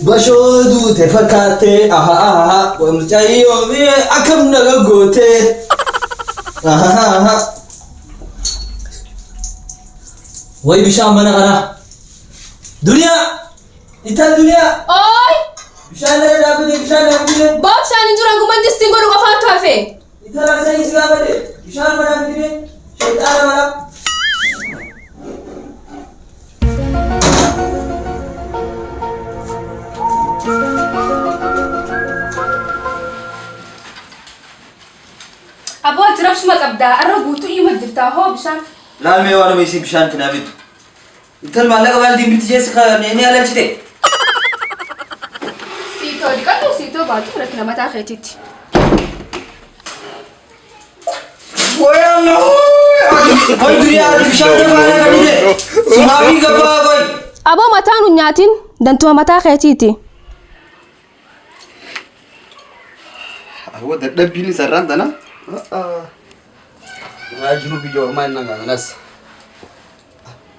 Bashoo duute fakkaattee aha aha mucayyoo mee akkam naga gootee aha aha. Way bishaan mana kanaa. Duniyaa! Intal duniyaa! Ooy! Bishaan irra dhaabbate bishaan dhaabbate. Boo bishaan hin jiru hanguma distiin godhu qofaatu hafe. Intala bishaan si gaafate bishaan mana fidime shayxaana mana. Aboo ati rabsuma qabdaa arra guutuu iyyuma jirtaa hoo bishaan. Laal mee waanuma isii bishaan itti naa fiddu. Intal maallaqa baaldiin bitti jeessi ni alalchite. Siitoo dhiqadhu siitoo baatu rakkina mataa keetiitti. Hoy duniyaa ati bishaan dafaa na qabite. Sumaafii gabbaa qoy. Aboo mataa nu nyaatin dantuma mataa keetiiti. Awwa dadhabbiin isarraan tana. Waa jiru biyya ormaa inni kanas.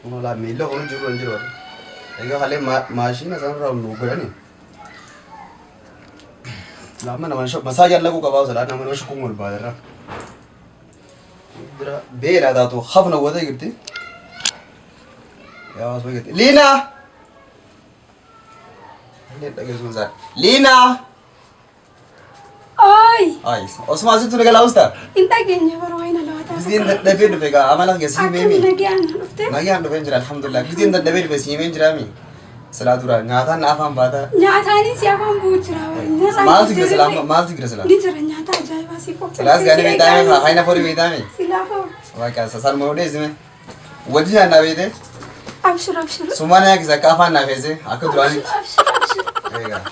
Kun laa miila kun jiru hin jiru. Egaa kalee maashina sanarraa nu godhani. Lama nama masaa jallaquu qabaa silaa nama nama shukkuun wal baadirra. Bira beela taatu hafna gootee jirti. Yaa waas jirti. Liinaa! Illee dhageessuun isaa. Liinaa! Ay, Ay, osuma asitti nu galaa usta. hin dhageenye baroo wayina lawataa. Gizeen dadhabee dhufe gaa amala kee sii Akkam meemi. nagaan dhufte? Nagaan dhufeen jira alhamdulillah. Gizeen dadhabee dhufe sii himeen jiraami. Silaa dura nyaataan na afaan baata. Nyaataanis si afaan bu'u jira. Narraan Maaltu jira dhufte silaa malee. maaltu jira silaa? Ni jira nyaata ajaa'ibaa si qopheesse. Silaas gaanii beektaame haayina forii beektaame. Silaafoo. Waaqa salma odeessime. Wajji nyaannaa beekte. Abshir abshir. Sumaan nyaakisa akka afaan naa feese akka duraanitti. Abshir abshir. Egaa.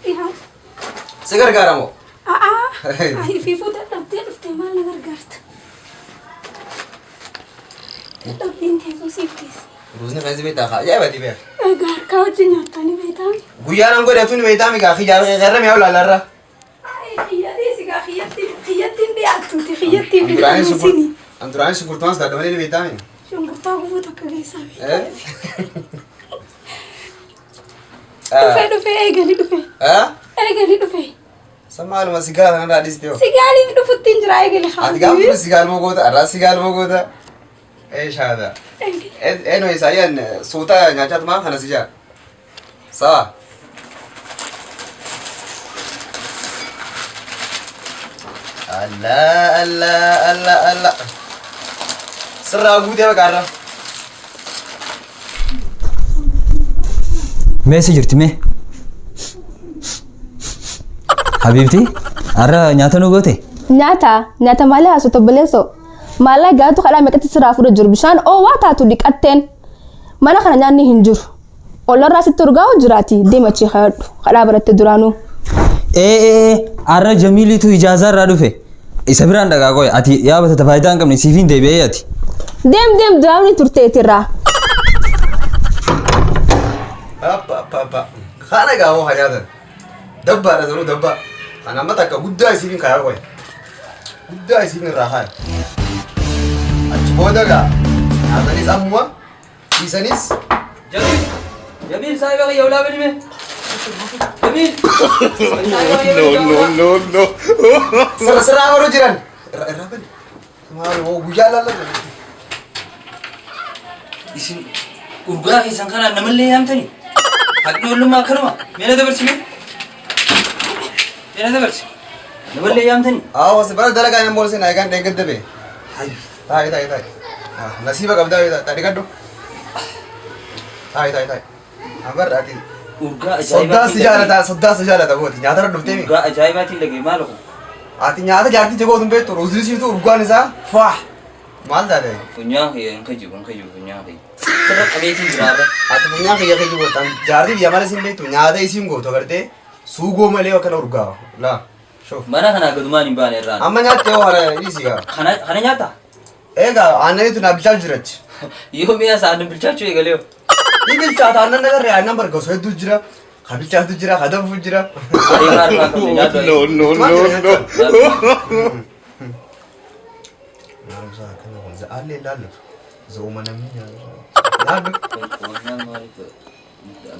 Dhiyaatu. Si gargaara moo? A'aa. Ayi fiifuu dadhabdee dhuftee maal na gargaarta? Dadhabbiin teessoo siif geessi. Ruuzni keessa beektaa kaa ajaa'iba beeka. Egaa harkaa wajjin nyaattanii beektaa? Guyyaa nan godhatu ni beektaa migaa xiyyaara qeerra mi'aawu laalarra. Xiyyatii sigaa xiyyattiin dhiyaattuuti xiyyattii fi ruusinii. An duraanis shunkurtumaan sodaadha malee ni beektaa mi? Shunkurtaa gubuu takka keessaa beektaa. Dhufee dhufee eegali dhufee. Eegali dhufee. Samaaluma sigaala kanarraa dhiiste hoo? Sigaaliif dhufutti hin jira eegali Ati gaafa ture sigaalmoo goota, har'aas sigaalmoo goota. Ee shaada. Eenyu isaayyaan suuta nyaachaatumaa kana si jaa. Sawa. Allah Allah Allah Allah. Sirraa guutee maqaarra. Mee si jirti mee? Habiibti, har'a nyaata nu goote? Nyaata nyaata malee haasoo obboleessoo. Maallaa gaatu kadhaa meeqatti siraa fuudha jiru bishaan oowwaa taatu dhiqatteen mana kana nyaanni hin jiru. Ollarraa sitti urgaa'u jiraati deema achii kadhadhu kadhaa baratte duraanuu. Ee ee har'a Jamiilitu ijaazaa irraa dhufe. Isa biraan dhagaa qoy ati yaa batata faayidaa hin qabne siif hin deebi'ee ati. Deem deem duraanuu ni turteetirraa. Abba abba abba. Kana gaafoo haa nyaatan. Dabbaadha sanuu dabbaa. Kan amma takka guddaa isiif hin kayaa qoy. Guddaa isiif irraa kaaya. Achi booda gaa nyaatanis ammuma dhiisanis Jamiil! Jamiil saahiba kiyya ulaa bani mee? Jamiil! No, no, no, no. sirra sirraa godhu jiran. Irra irraa bani. Maal hoo guyyaa laallatu. Isin urgaa keessan kanaan namallee yaamtanii? Haqni ollummaa akkanuma? Mee na dabarsi mee? Mee na dabarsi? Namallee yaamtanii? Haa bara dalagaa nama boolsee naa egaan dheeggadda bee. Taa'i taa'i taa'i. Nasiiba qabdaa taa'i dhiqadhu. Taa'i taa'i taa'i. Abarra ati. Urgaa Soddaa si ajaa'ibaatiin jaalata soddaa si jaalata booti nyaatarra dhuftee mi? Urgaa ajaa'ibaatiin dhagaye maal kun? Ati nyaata jaartii jegootu hin beektu ruuzii siitu urgaan isaa faa maal taate? Funyaan kiyya hin kijibu hin kijibu funyaan kiyya. Sirra qabeetiin jira har'a. Ati funyaan kiyya kiyya gootan jaartii biyya malee siin beektu nyaata isiin gootu agartee suugoo malee akkana urgaa laa shoof. Mana kanaa gadumaan hin baane irraan. Amma nyaatte yoo hara dhiisi gaa. Kana kana nyaata? Egaa aannaniitu naa bilchaa jirachi. Yoo mi'a isaa aannan bilchaachuu eegalee. Ni bilchaata aannan nagarree aannan bargosa hedduu jira. Ka bilchaatu jira ka danfu jira. Areeraa harkaa qabne nyaata. No, no, no, no. Akkana kun za'aallee ilaallatu. Za'uma namni nyaatu. Nyaadhu. Nyaanni maaliif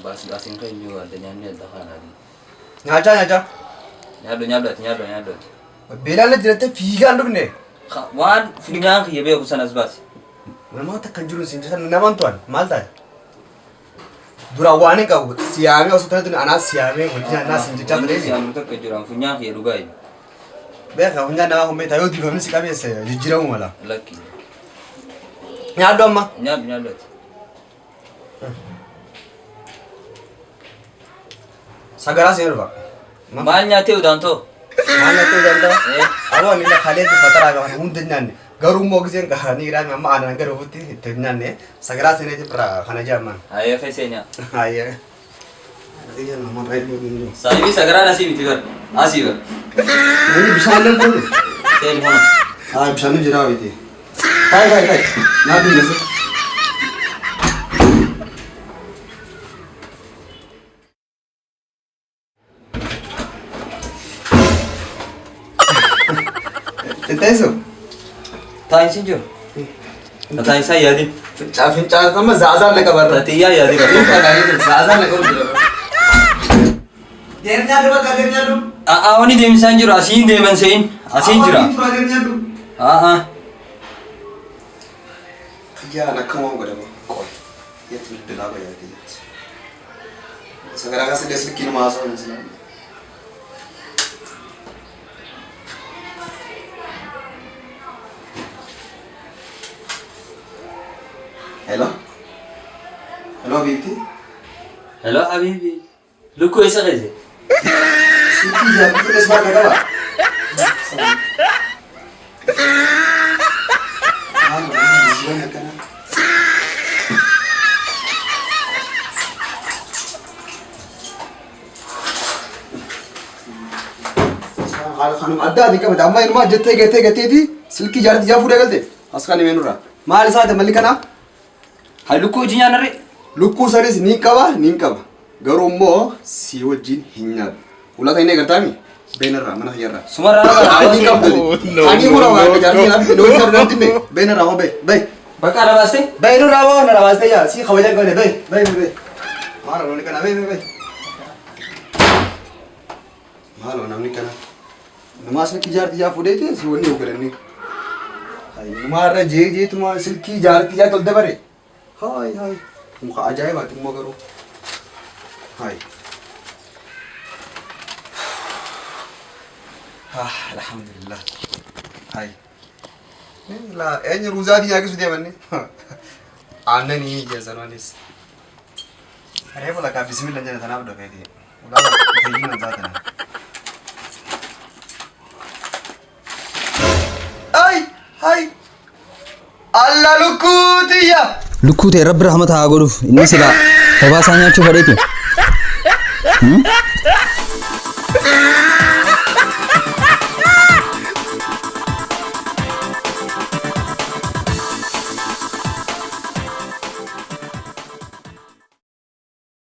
baasiin kan jiru adda nyaanni adda kaanaati. Nyaachaa nyaachaa. Nyaadhu nyaadhu ati nyaadhu nyaadhu ati. Beelaan na jirattee fiigaan dhufne. Waan funyaan kiyya beeku sanas baasi. Namoota kan jiru siin jedhan naman tu'an maal taate? Duraan waan hin qabu siyaamee osoo tanatti anaa siyaamee wajjin nyaannaa siin jechaa ture. Siyaamuu takka jiran funyaan kiyya dhugaa hin. Beekaa funyaan namaa kun beektaa yoo dibamni si qabeesse jijjiiramuu mala. Lakki. Nyaadhu amma. Nyaadhu nyaadhu ati. Sagaraa siin dhufa. Maal nyaattee udaantoo? Maal nyattee udaantoo? Aboo ani kalee fataraa qaban hunda hin nyaanne. Garuu immoo giseen ni jedhaan amma aannan gara ofitti itti hin nyaanne. Sagaraa seenee jibra kana jedhaman. Hayyee feesee nyaa. Hayyee. Saayibii sagaraan asii miti bar. Asii bar. Inni bishaan illee kun. Seen hona. Haa bishaan jira wayiiti. Taa'e taa'e taa'e. Nyaadhu hin geessu. Xixxeessu. Taa'insi hin jiru. Taa'insaa yaadin. Fincaa fincaa amma zaazaan na qabarra. Tatiyyaa yaadin. Zaazaan na qabu jira. Deem nyaadhu bakka deem nyaadhu. A'aa wani deemsaa hin jiru asiin deeman se'in asiin jira. Tura deem nyaadhu. A'aa. Kiyyaan akkam waan godhama. Qoy. Yetti bilbilaa bayyaa kiyyatti. Sagaraa keessa illee silkiin haasa'u hin jiran. Hello? Hello, Biibti? Hello Habibi. Lukkuu eessa keesse? Silkii jaartii fudhes bakka qaba. Maal godhama biziiwwan akkanaa? Haala kanuma adda adii qabate amma inumaa jettee gattee gatteeti silkii jaartii jaa fuudhee galte as kan himee nurraa. Maal isaati malli kanaa? Haa lukkuu hojii nyaannarree? Lukkuu sanis ni qaba ni qaba. Garuu immoo si wajjin hin nyaatu. Ulata inni agartaami? Beenarraa mana fayyarraa. Sumarraa nama Ani qabdu. No, Ani no, hora waan no, jaartii no. naaf noo jaartii naaf dinne. Beenarraa hoo bee bee. Bakka ala baastee? Bee nurraa hoo na baastee yaa si kabaja qabne bee bee bee. Maaloo namni kana bee bee bee. Maaloo namni kana. Namaa silkii jaartii jaa fuudheeti si wanni hooggananni. Namaa irra jee jeetuma silkii jaartii jaa tol dabare. Haay haay. Muka ajaa'ibaati immoo garuu. Haay. Ah, alhamdulillah. Haay. La eenyu ruuzaatii nyaachisu deemanni. Aannanii jeesanonis. Reefu lakkaa bismillah jedhe tanaaf dhufeeti. Ulaa fayyina zaatana. Ay, ay. Alla lukkuutiyya. Lukkuu ta'e rabbi rahmata haa godhuuf inni silaa kophaa isaa nyaachuu fedheeti.